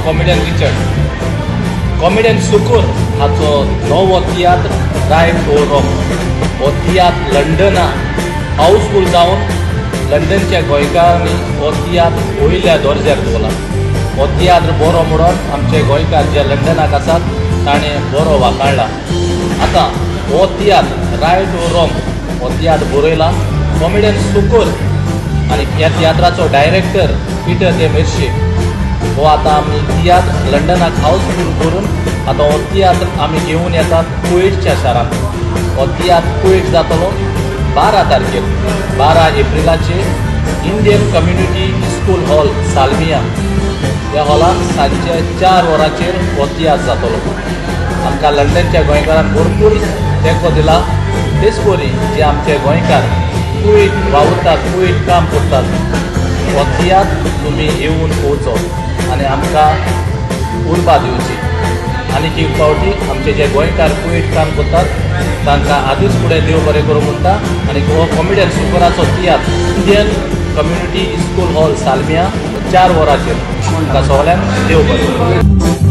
Comedian Richard. Comedian Sukur हाचो नवो तियात्र right ओ wrong. हो तियात्र लंडना हाऊसफूल जावन लंडनच्या गोंयकारांनी हो तियात्र वयल्या दर्ज्यार दवरला. हो तियात्र बरो म्हणून आमचे गोंयकार जे लंडनाक आसात ताणें बरो वाखाणला. आतां हो तियात्र रायट ओ रॉंग हो तियात्र बरयला कॉमेडियन सुकूर आनी ह्या तियात्राचो डायरेक्टर पिटर दे मेर्शे. हो आतां आमी तियात्र लंडनाक हाऊसफूल करून आतां हो तियात्र आमी घेवन येतात कुवेटच्या शारांत. हो तियात्र कुवेट जातलो 12 तारखेर, 12 एप्रिलाचेर, Indian community school hall, Salmiya ह्या हॉलान सांजचे 4 वरांचेर हो तियात्र जातलो. आमकां लंडनच्या गोंयकारान भरपूर तेंको दिला. तेच परी जे आमचे गोंयकार कुवेट वावुरतात, कुवेट काम करतात, हो तियात्र तुमी येवन पळोवचो आनी आमकां उर्बा दिवची. आनीक एक फावटी आमचे जे गोंयकार कुवेट काम करतात तांकां आदींच फुडें देव बरें करूं म्हणटा. आनी हो कॉमेडियन सुकराचो तियात्र Indian community school hall, Salmiya, 4 वरांचेर. तुमकां सगळ्यांक देव बरें करूं.